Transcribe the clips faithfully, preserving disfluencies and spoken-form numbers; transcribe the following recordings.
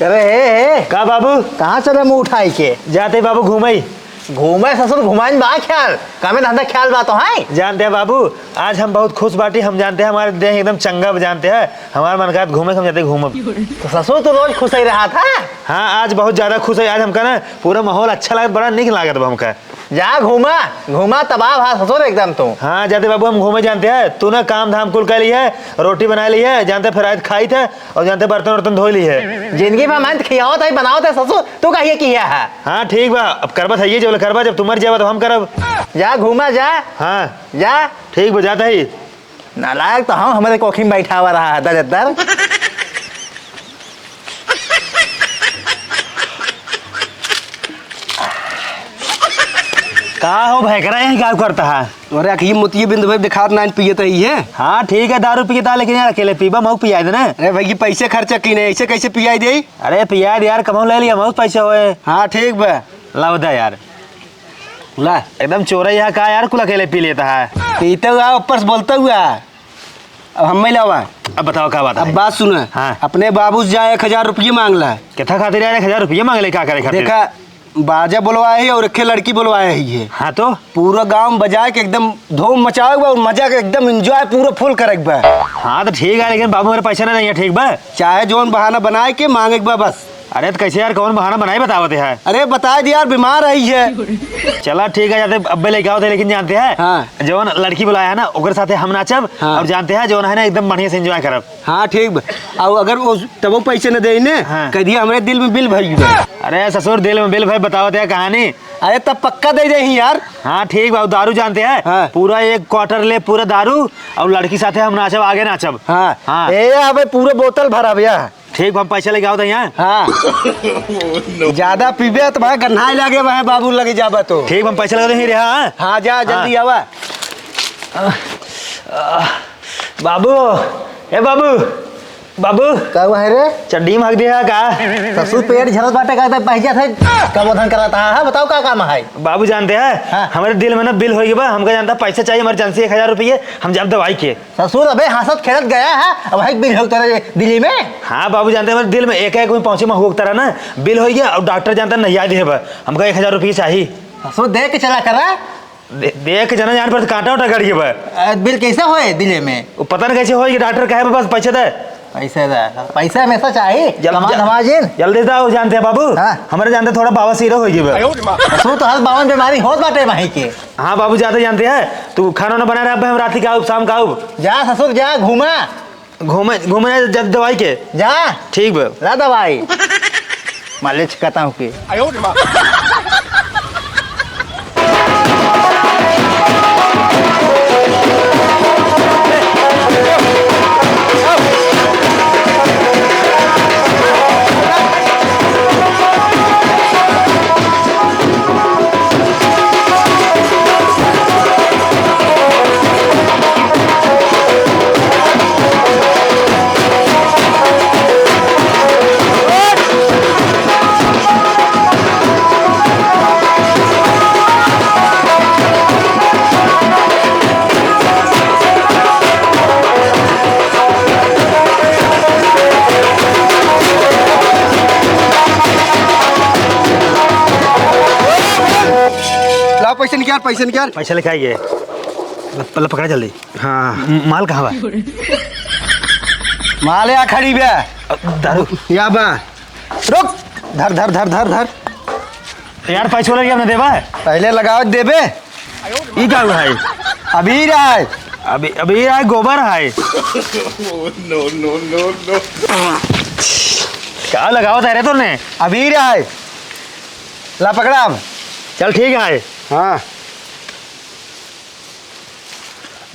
अरे हे, हे। का बाबू? कहाँ चले मुँह उठाई के? जाते बाबू घूमई। घूमे ससुर, घुमाइन बा ख्याल, कामे धंधा ख्याल बा तो है। जानते हैं बाबू, आज हम बहुत खुश बाटी, हम जानते हैं हमारे देह एकदम चंगा बा, जानते हैं हमारे मन का घूमे, हम जाते घूमब। तो ससुर तो रोज खुश ही रहा था। हाँ, आज बहुत ज्यादा खुश है, आज हमका ना पूरा माहौल अच्छा लागत, बड़ा नीक लागत बा हमका। जा घूमा, घूमा तबाह भा ससुर एकदम तू। हाँ, जाते बाबू हम घूमे जानते हैं, तू ना काम धाम कुल कर ली है, रोटी बना ली है, जानते फिर आए खाई थे और जानते बर्तन वर्तन धो ली है। जिंदगी भर मेहनत खियावत है, बनावत है ससुर, तू कहिए किया है। हाँ ठीक बा, अब करबा सही है, जब करबा, जब तू मर जाबा तो हम करब। जा घूमा जा। हाँ। जा। ठीक बा, जाता ही। नालायक तो हम हमारे कोखी में बैठा हुआ रहा है दरिद्र। का हो भैकरा, यही का करता है? अरे अखी मोतिये बिंद भाई दिखात नाइन पियत ही है। हाँ ठीक है, दारू पियता, लेकिन यार अकेले पीबा, मऊ पियाई देना। अरे भाई, ये पैसे खर्चा की नहीं, ऐसे कैसे पियाई दे? अरे पियाई दे यार, कमाऊ ले लिया, मऊ पैसे होए। हाँ ठीक बा। लाओ दे यार। ला। एकदम चोरई है का यार, कुल अकेले पी लेता है। पीते हुआ ऊपर से बोलता हुआ। अब हम लावा। अब बताओ का बात अब है? बात सुन। हाँ। अपने बाबू से जा एक हजार रुपये मांग ला। कितना खातिर यार एक हजार रुपये मांग ले, का करे खातिर? देखा, बाजा बुलवाए ही और एक लड़की बुलवाए ही है। हाँ तो? पूरा गांव में बजाए के एकदम धूम मचाए हुआ और मजा के एकदम एंजॉय पूरा फुल करे बा। हाँ तो ठीक है, लेकिन बाबू मेरे पैसा ना नहीं है, ठीक बा? चाहे जोन बहाना बनाए के मांगे के बा बस। अरे तो कैसे यार, कौन बहाना बनाई बतावत है? अरे बताए दे यार, बीमार रही है। चला ठीक है, जाते अब्बे लेके आओ थे, लेकिन जानते हैं हाँ। जौन लड़की बुलाया है ना, ओकरे साथे हम नाचब हाँ। और जानते हैं जौन है ना एकदम बढ़िया से एंजॉय करब। हाँ ठीक बा। और अगर वो तबो पैसे न दे ने, हाँ। कह दिया हमरे दिल में बिल भर गया। अरे ससुर, दिल में बिल भर बतावत है कहानी। अरे तब पक्का दे दे ही यार। हाँ ठीक बा, दारू जानते हैं हाँ। पूरा एक क्वार्टर ले पूरा दारू और लड़की साथे हम नाचब, आगे नाचब। हाँ। हाँ। ए अबे पूरे बोतल भरा भैया। ठीक बा, हम पैसा लेके आओ तो यहाँ। हाँ। ज्यादा पीबे तो भाई गन्हाई लागे भाई बाबू लगे जाबा तो। ठीक बा, हम पैसा लेके आओ तो यहीं रहा, हाँ? हाँ, जा, जल्दी हाँ। आवा। बाबू, ए बाबू, बाबू। का हुआ है रे? चड्डी में हक दिया का? ससुर पेट झरत बाटे का, तब पहजा थे। का बोधन कराता है? बताओ का काम है? बाबू जानते हैं, हाँ। हमारे दिल में ना बिल होई बा, हमका जानता पैसा चाहिए इमरजेंसी एक हजार रुपये, हम जब दवाई के। ससुर अबे हंसत खेलत गया है, अब है बिल हो तेरे दिल्ली में। हाँ बाबू जानते हैं, हमारे दिल में एक एक में पहुँचे में हुआ तरह ना बिल हो गया, और डॉक्टर जानता नहीं याद है बा, हमका एक हजार रुपये चाहिए। ससुर देख के चला करा। दे-, देख के जना जान पर तो कांटा उटा गड़ गया बा। अ, बिल कैसे होए दिल्ली में? वो पता नहीं कैसे होए, ये डॉक्टर कहे बा बस पैसे दे। पैसे दे, पैसे हमेशा चाहिए। जल-, कमा जल-, धमा जिन। जल्दी दे, वो जानते हैं बाबू, हाँ। हमारे जानते थोड़ा बवासीर हो गई बा। ससुर तो हर बावन बीमारी होत बाटे माही के। हाँ बाबू, ज्यादा जानते हैं। तू खाना ना बना रहा, अब हम रात के आउब, शाम का आउब। जा ससुर, जा, घूमा। घूमे, घूमे जब दवाई के। जा। ठीक बा। ला दवाई। मालिश करता हूँ के। लाओ पैसे निकाल, पैसे निकाल। पैसा लेके आइए। पहले पकड़ा जल्दी। हाँ। म-, माल कहाँ बा? माल या खड़ी बे। अ, दारू। या बा। रुक। धर, धर, धर, धर, धर। यार, पैसा वाला क्या हमने देबा है? पहले लगाओ देबे। ई का है? अबीर है। अभी, अबीर है, गोबर है। No, no, no, no। का लगावत है रे तूने? अबीर है। ला पकड़ा अब। चल ठीक है। हाँ।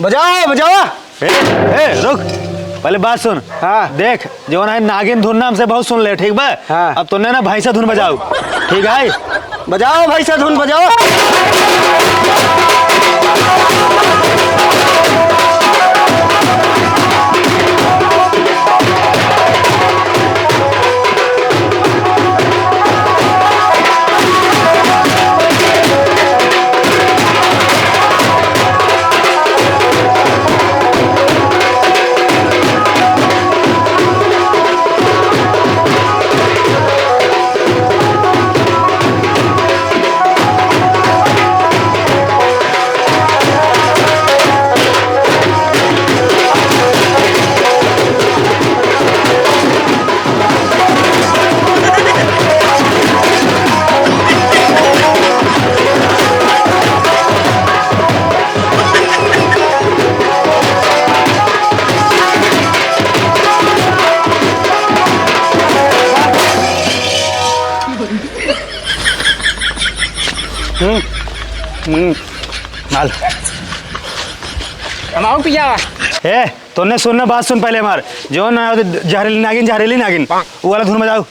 बजाओ, बजाओ। ए, ए, रुक। पहले बात सुन। हाँ। देख, जौन है नागिन धुन नाम से बहुत सुन ले, ठीक बा? हाँ। अब तूने ना भैंसा धुन बजाओ, ठीक है? बजाओ भैंसा धुन, बजाओ। हम्म, हम्म, माल। हम आऊं पिया। ए, तोने सुनना, बात सुन पहले हमार। जो ना हो तो जहरीली नागिन, जहरीली नागिन। वो वाला धुन बजाओ।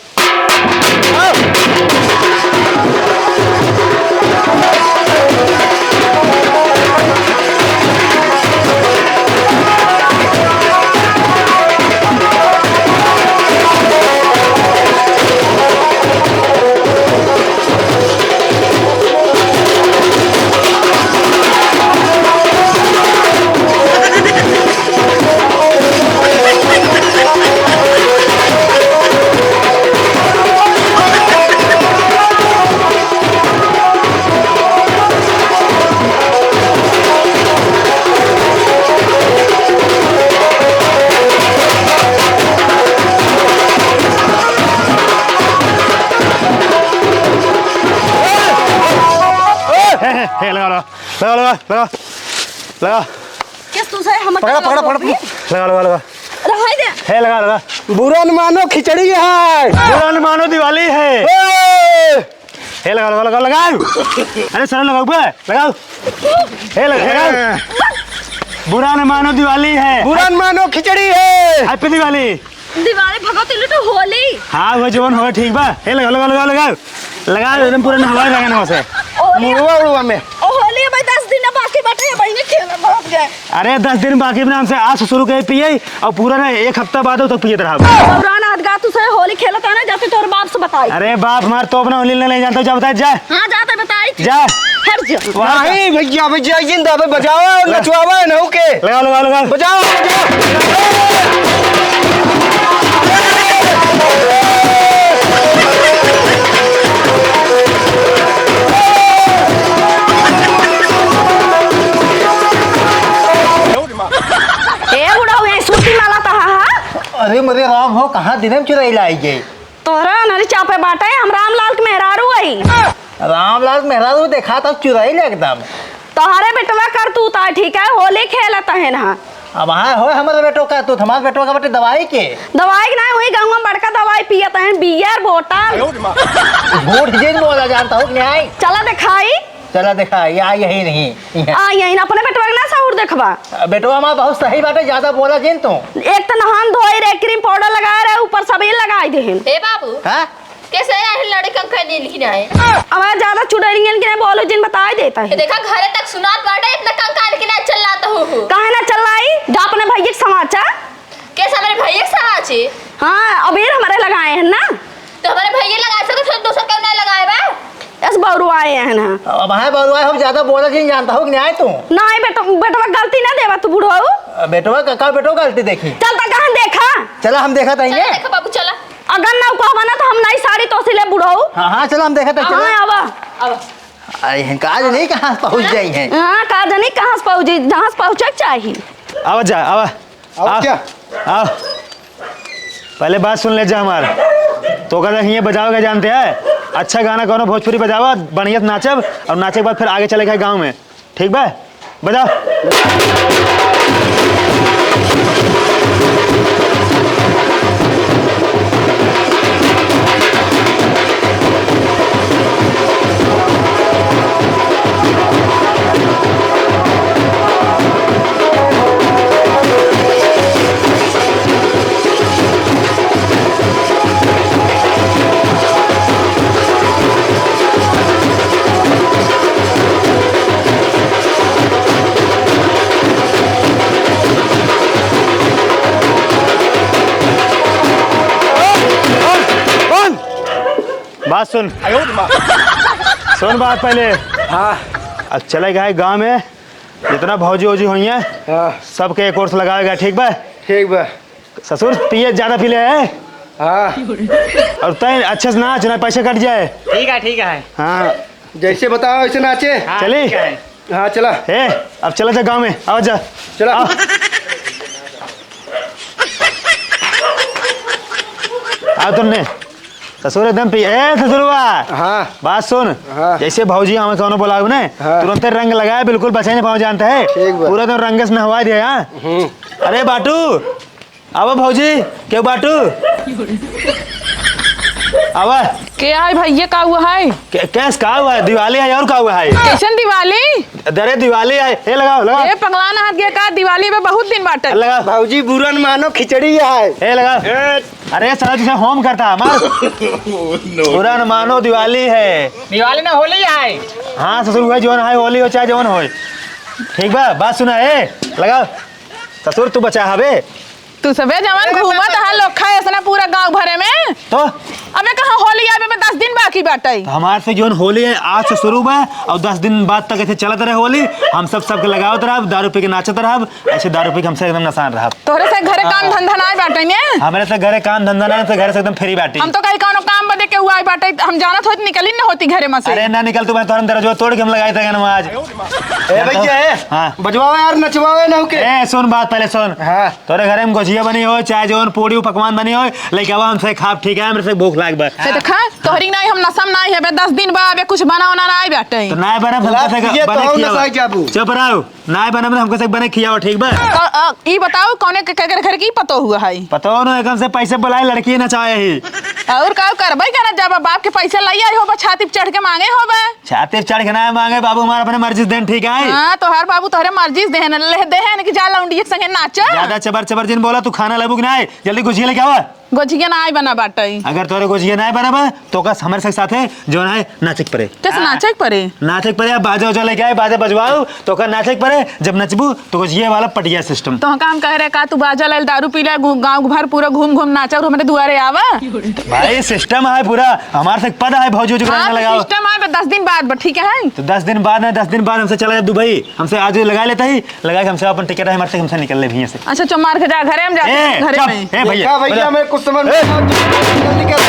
हे, हे, हे, लगा, लगा, लगा, लगा, लगा, लगा। केस तू से हम पकड़ा, पकड़ा, पकड़ा, पकड़ा। लगा, लगा, लगा। रहाई दे। हे, लगा, लगा। बुरा न मानो, खिचड़ी है। बुरा न मानो, दिवाली है। ए! हे, लगा, लगा, लगा, लगा। अरे, सर, लगाओ बे, लगाओ। हे, लगा, लगाओ। बुरा न मानो, दिवाली है। बुरा न मानो, खिचड़ी है। Happy दिवाली। दिवाली भगवती लुटो होली। हाँ, वो जवन हो, ठीक बा। हे, लगा, लगा, लगा, लगा। लगा, एकदम पूरा नहवाए लगा ना उसे। होली। मुड़वा उड़वा में। ओ, होली भाई दस दिन बाकी बाटे, ये बहिनी खेल बहुत गए। अरे, दस दिन बाकी बा, हमसे आज से शुरू करे पिए और पूरा ना एक हफ्ता बाद तक पियत रहा। पुराना हद गा, तू से होली खेलत है ना, जाते तोर बाप से बताई। अरे, बाप हमार तो अपना होली नहीं जानता, जा बता, जा। हाँ, जाते बताई। जा। हट जा। वहाँ जा। नहीं भैया, भैया, जिंदा बे, बजावा, नचवावा, नहु के। लगाओ, लगाओ, लगाओ। बजाओ, बजाओ। ए बुढ़ऊ, यहीं सुरती माला तहा, हा? अरे मरे राम हो, कहाँ दिने में चुराई लाई गई? तोहरा अनहरी चापे बाटे, हम रामलाल के मेहरारू हई। रामलाल के मेहरारू देखा तो चुराई ले एकदम। तोहरे बेटवा करतूत आय, ठीक है, होली खेलत है ना। अब हाँ हो हमारे बेटो का, तू हमारे बेटो का बटे दवाई के? दवाई के ना, वही गाँव में बड़का दवाई पियत है, बियर बोतल। झूठ जिन बोला जानता हूँ कि नहीं? चला दिखाई। चला देखा, या यही नहीं। आ, यही ना अपने बेटवा के ना सहूर देखबा। बेटवा हमार बहुत सही बाटे, ज्यादा बोला जिन तू। एक तो नहान धोई रहे, cream powder लगाए रहे, ऊपर सब ये लगाई देहिन। ए बाबू, हाँ? कैसे आए लड़कन का नींद की ना है? अब ज्यादा चुड़ैलियन के ना बोलो जिन, बताई देता है। ये देखा, घरे तक सुनात बाटे, इतना कंकाल के ना चिल्लात हो, हो। काहे ना चिल्लाई? जा अपने भैया के समाचा। कैसे हमारे भैया के समाचे? हाँ, अबीर हमारे लगाए हैं ना। तो हमारे भैया लगाए सके, फिर दूसरा क्यों ना लगाए बा? यस, बौरू आए हैं ना। अब हाँ बौरू आए, हम ज्यादा बोला जिन जानता हूँ कि नहीं आए तू? नहीं बेटो, बेटवा गलती ना देवा तू बुढ़ऊ। बेटवा का, का बेटवा गलती देखी? चल तो कहाँ देखा? चला हम देखा था चला ये। देखा बाबू, चला। अगर ना कहबा ना तो हम नहीं साड़ी तो सिले बुढ़ऊ। हाँ, हाँ, चला हम देखा था, हाँ, चला। हाँ, आवा। आवा। अरे, काज नहीं कहाँ से पहुँच जाई हैं। हाँ, काज नहीं कहाँ से पहुँची, जहाँ से पहुँचे के चाही। आवा जा, आवा। और आ, क्या? आ। पहले बात सुन ले जा हमार। तो का देख, ये बजावे का जानते हैं? अच्छा गाना कौनो भोजपुरी बजावा, बढ़िया से नाचब, और नाचे के बाद फिर आगे चले गए गाँव में। ठीक बा? बजाओ। बात सुन। सुन बात पहले। हाँ। अब चले गए गाँव में, जितना भौजी वौजी हुई हैं, हाँ। सबके एक ओर से लगावेगा, ठीक बा? ठीक बा। ससुर, पिए ज्यादा पी ले है। हाँ। और तय अच्छे से नाच, ना पैसे कट जाए। ठीक है, ठीक है। हाँ। जैसे बताओ, वैसे नाचे। हाँ, चली? ठीक है। हाँ, चला। ए, अब चला जा गाँव में, आवा जा। चला। आ। आ तुमने। ससुर एकदम पी-, ए ससुरवा। हाँ। बात सुन। हाँ। जैसे भौजी हमें कौनो बोलावे ने, हाँ। तुरंते रंग लगाए, बिल्कुल बचे नहीं पावे जानते हैं। ठीक बा। पूरा एकदम रंग से नहवा दिया, हाँ। हम्म। अरे बाटू, आवा भौजी, केहू बाटू? आवा। के आए भैया, का हुआ है? के-, कैस का हुआ है? दिवाली है और का हुआ है? कैसन दिवाली? अरे दिवाली है, हे लगाओ, लगाओ। ए पगला ना हाथ गया का? दिवाली में बहुत दिन बाटे। लगाओ। भौजी बुरा न मानो, खिचड़ी है। हे लगाओ। ए। अरे साला जैसे होम करता है, मार। बुरा न मानो, दिवाली है। दिवाली ना, होली है। हाँ ससुर, हुआ जौन है, होली हो चाहे जौन होए। ठीक बा, बात सुना, ए, लगाओ। ससुर तू बचा हबे। तू सबे जवन अरे घूमत बाबा। हा लोग खा ऐसना पूरा गांव भरे में। तो? अबे कहाँ होली आवे में दस दिन बाकी बाटे। तो हमार से जौन होली है आज से शुरू बा और दस दिन बाद तक ऐसे चलत रहे होली। हम सब सबके लगावत रहब, दारू पी के नाचत रहब, ऐसे दारू पी के हमसे एकदम नसान रहब। तोहरे से घरे काम हाँ। धंधा नाय बाटे ने? हमरे से घरे काम धंधा नाय, से घरे से एकदम फ्री बाटी। हम तो कहीं कौनो काम बदे के हुआ बाटे, हम जानत होत निकली न होती घरे में से। अरे ना निकल तू, मैं तोहर दरवाजा तोड़ के हम लगाई थे आज। ए भैया, ए, हाँ। बजवावे यार, नचवावे ना होके। ए सुन बात पहले सुन। हाँ। तोरे घरे में गोझिया बनी हो, चाहे जौन पूड़ी पकवान बनी हो, लेके आवा हमसे खाब, ठीक है? हमरे से भूख लाग बा। से देखा, तोहरी नाई हम नसम नाई है बे, दस दिन बा, अबे कुछ बना उना नाई बाटे। तो नाई बनब, हमसे लात से ये बने तो खियावा। नसाई जाबू। चुप रहो, नाई बनब, हमको से बने खियावा, ठीक बा? तो, अ, ई बताओ, कौने के, के, के घर की पतो हुआ है? पतो न, एक हमसे पैसे बुलाए, लड़की नचाए ही। और का करबे करत जाबा, बाप के पैसे लाई आई हो बा, छाती पे चढ़ के मांगे हो बा। छाती पे चढ़ के ना मांगे बाबू, हमारा अपने मर्जी से देन, ठीक है? हाँ, तोहार बाबू तोहरे मर्जी से देहन, ले देहन कि जा लौंडिया के संगे नाचा। ज्यादा चबर चबर जिन बोला, तू खाना लेबू कि नाई? जल्दी गोझिया लेके आवा। गोझिया नाई बना बाटे। अगर तोरे गोझिया नाई बना बा, तो कस हमारे साथ साथे जौन है नाचे के परे। कैसे नाचे के परे? नाचे के परे, अब बाजा उजा लेके आए, बाजा बजवाओ, तो का नाचे के परे, जब नचबू, तो गोझिया वाला पटिया सिस्टम। तो हम काम कह रहे का, तू बाजा लाइल, दारू पी ले, गु-, गाँव भर पूरा घूम घूम नाचा और हमारे दुआरे आवा। भाई सिस्टम है पूरा, हमारे से पद है भौजी उजी हाँ, कराने तो लगाओ। सिस्टम है, बस दस दिन बाद, बस ठीक है? तो दस दिन बाद ना, दस दिन बाद हमसे चला जाए दुबई, हमसे आज लगा लेता ही, लगा के हमसे अपन टिकट है, हमारे से, हमसे निकल ले भैया से। अच्छा, चुप मार के जा घरे, हम जाते ए, हैं घरे चुप, में। ए भैया, देखा भैया, भैया। मैं कुछ समझ में नहीं आता, जल्दी कर।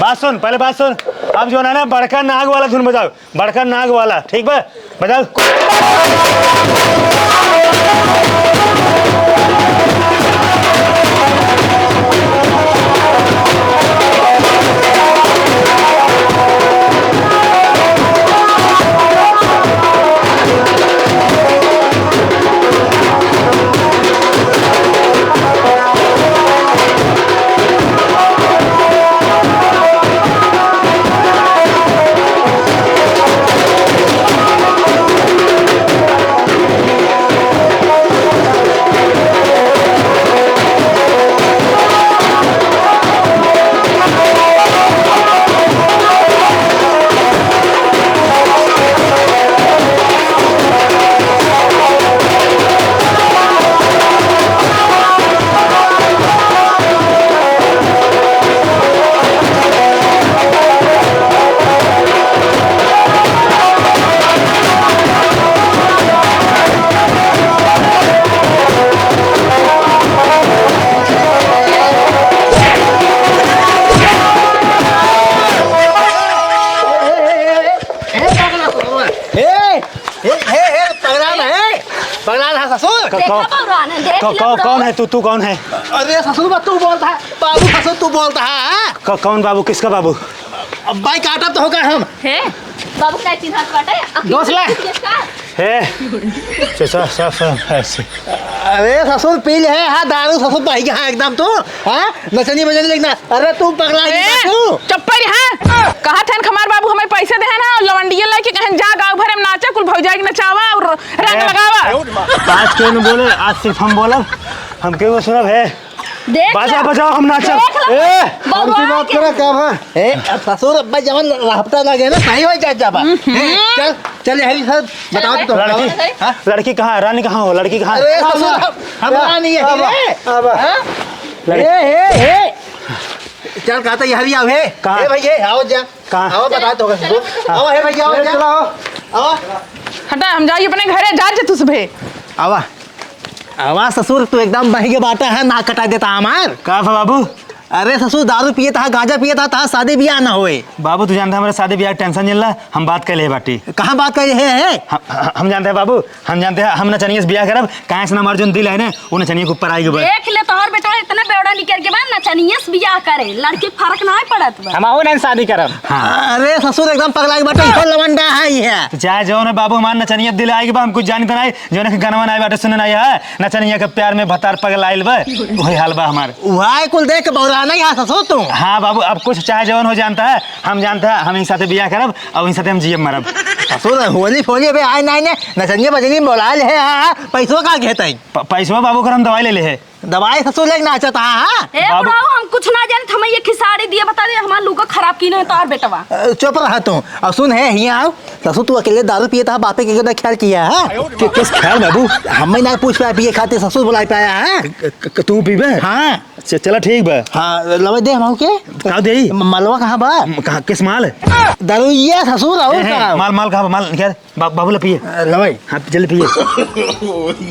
बात सुन, पहले बात सुन। अब जो है ना, बड़का नाग वाला धुन बजाओ, बड़का नाग वाला, ठीक बा? बजाओ। ए, ए, ए, पगला ना है, पगला ना है ससुर। देखा कौ-, बउरान है, देख कौ-, ले कौ-, बउरान। कौन है तू, तू कौन है? अरे ससुर, बा तू बोलता है, बाबू ससुर तू बोलता है, हाँ? कौ-, कौन बाबू, किसका बाबू? अब भाई काटब तो होगा हम। हे, बाबू का चिन्हत बाटे? अखिल दोस्त ला। किसका? हे, चचा, साफ, साफ, ऐसे। अरे ससुर पी ले है, हाँ, दारू ससुर भाई के, हाँ, एकदम तू, हाँ, नचनी बजनी देखना। अरे तू पगला ए, गई तू। चुप रह, हाँ। कहा थे हमार बाबू हमें पैसे दे है ना, और लवंडिया लेके कहें जा गाँव भरे में नाचा, कुल भौजाई के नचावा और रंग ए, लगावा। बात क्यों नहीं बोले, आज सिर्फ हम बोलब, हम क्यों सुनब है? देख बाजा ला। बजाओ, हम नाचब। देख ला। ए, बउरान हमसे बात के। करा क्या भा? ए, अब ससुर अब्बा जवन हफ्ता लगे ना, सही हो जाए जाबा। हम्म। ए, चल, चल, हरी सर, बताओ तो। लड़की, हाँ? लड़की कहाँ है? रानी कहाँ हो? लड़की कहाँ है? अरे, ससुर, हम, हम आवा, रानी है, आवा, ए। आवा। हाँ? लड़की। ए, ए, ए। चल, कहा था, ये हरी आओ, हे। कहाँ? ए भाई, ये, आओ जा। कहाँ? आओ, बता तो, ससुर। हाँ। आओ, हे भैया, आओ ए, जा। चला आओ। आओ। हटा, हम जाई अपने घरे, जा, जा तू सुबह। आवा। आवा ससुर, तू एकदम बहिगे बाटा है, नाक कटा देता हमार। का बा बाबू? अरे ससुर, दारू पियत हा, गांजा पियत हा, तहार शादी बियाह ना होए। बाबू, तू जानता हमारे शादी बियाह tension जिन ला, हम बात कर ले बाटी। कहाँ बात कर ले है? हम, हम जानते हैं बाबू, हम जानते हैं, हम नचनिया से बियाह करब, काहे से ना हमार जोन दिल है ना, वो नचनिया के ऊपर आइगे बा। देख ले, तोहर बेटा इतना बेवड़ा निकल के बा, नचनिया से बियाह करे, लड़की फर्क ना पड़त बा। हम आहू नहीं शादी करब। हाँ। अरे ससुर, एकदम पगला के बाटे, इहो लवंडा है ये। तो चाहे जौन है बाबू, हमार नचनिया दिल आइगे बा, हम कुछ जानित नहीं, जौन है कि गनवा नहीं बाटे, सुने नहीं है, नचनिया के प्यार में भतार पगलाइल बा, वही हाल बा हमार। वही कुल देख के बौरा नहीं है ससुर तू। हाँ बाबू, अब कुछ चाहे जौन हो जानता है, हम जानता है, हम इनके साथे बियाह करब, अब इनके साथे हम जियब मरब। ससुर, होली फोली अबे आए नहीं ने, नचनिया बजनी बोला ले है, हाँ, हाँ, पैसवा का घेत है? प-, पैसवा बाबू कर हम दवाई ले ले है। दवाई ससुर लेके नाचत, हाँ, हाँ। ए बाबू। बुढ़ाऊ, हम कुछ ना जानित, हम ये खिसाड़ी दिए बता दे, हमार लुगा खराब की नहीं तोहर बेटवा। अ, चुप रहा तू। अब सुन है, हियाँ आओ। ससुर, तू अकेले दारू पियत हा, बापे के कदा ख्याल किया है? के-, किस ख्याल बाबू? हमें ना पूछ पाया पिए खातिर, ससुर बुलाए पाया है? क-, क-, तू पीबे? हाँ। च-, चला ठीक बा। हाँ, लवे दे हम के। का देई? म-, मलवा कहाँ बा? म-, कहाँ, किस माल? दारू ये ससुर, और ए, हे, का? माल, माल कहाँ बा? माल निकाल। बा-, बाबू ला पिए। अ, लवे। हाँ, जल्दी पिए।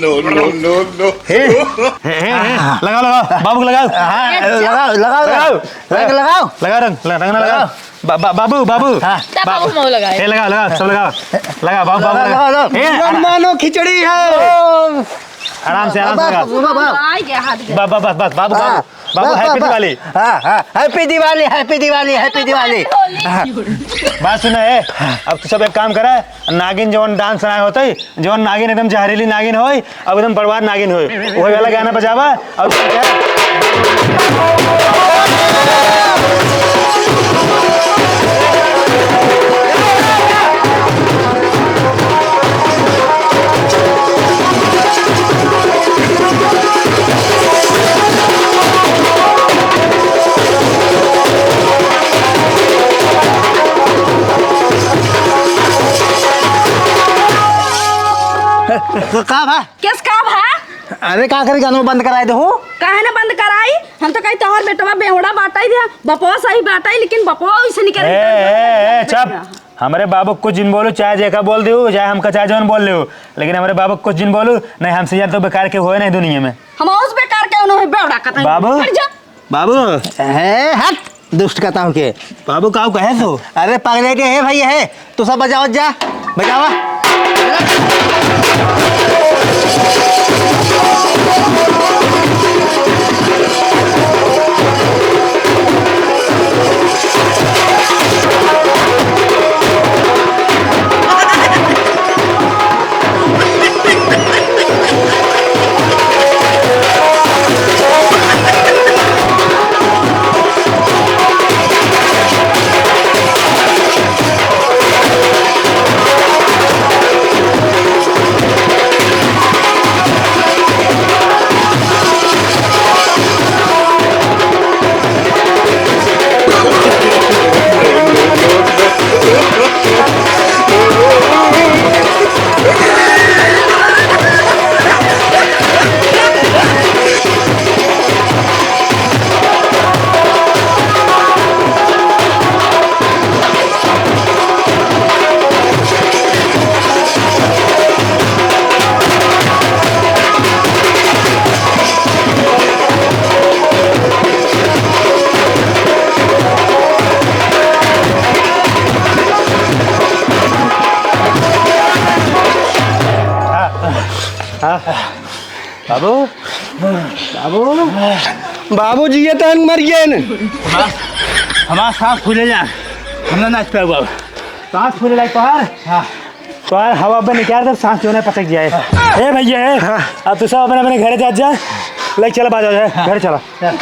No, no, no, no। हे, हे, हे, हे। हाँ। लगाओ, लगाओ। बाबू को लगाओ। हाँ, लगाओ, लगाओ, लगाओ। लगाओ। रंग लगाओ। लगा रंग, लगा, रंग ना लगाओ। लगाओ। बा-, बा-, बाबू, बाबू। हाँ। ता बा-, बाबू मोह लगाए। ए, लगाओ, लगाओ, सब लगाओ। लगाओ, बाबू, लगाओ, बाबू। लगाओ। ए, मन आराम, मानो खिचड़ी है। ओ। आराम से, आराम से बस, लगाओ। बस, बस। आ गया, हाथ गया। बा-, बा-, बस, बस, बाबू, हाँ। बाबू, बाबू, बस, Happy बस। दिवाली। हाँ, हाँ, Happy दिवाली, Happy दिवाली, Happy दिवाली। होली। हाँ। बात सुना है, अब तू सब एक काम करा, नागिन जौन dance ना होते, जौन नागिन एकदम जहरीली नागिन होई, अब एकदम बर्बाद नागिन होई, वही वाला गाना बजावा। और का, का भा? केस का भा? अरे का करी, गाना बंद कराई देहु। काहे ना बंद कराई? हम तो कही तोहर बेटवा बेवड़ा बाटइ दिया, बपवा सही बाटइ, लेकिन बपवा ओइसे निकल ए, ए, ए, चुप। हमरे बाबू कुछ जिन बोलू, चाहे जेका बोल देउ, चाहे हमका चाहे जौन बोल लेउ, लेकिन हमरे बाबू कुछ जिन बोलू, नहीं हमसे ज्यादा तो बेकार के होए नहीं दुनिया में। हम उस बेकार के उन्होंने बेवड़ा कतई। बाबू। हट जा। बाबू। ए, हट, दुष्ट कतउ के। बाबू, काउ कहे सो? अरे, पगले के है भाई, है। तू सब बजावत जा, बजावा। हाँ। बाबू, बाबू, बाबू जिए तहन मर गए न। हमार, हमार सांस फूले जा, हम ना नाच पाएब बाबू। सांस फूले लाग तोहार? हाँ। तोहार हवा पे निकाल दे, सांस जो ना पटक जाए। हाँ। ए भैया, ए, हाँ। अब तू सब अपने, अपने घरे जा, जा, लेके चला बाजा, हाँ। घरे चला। हाँ।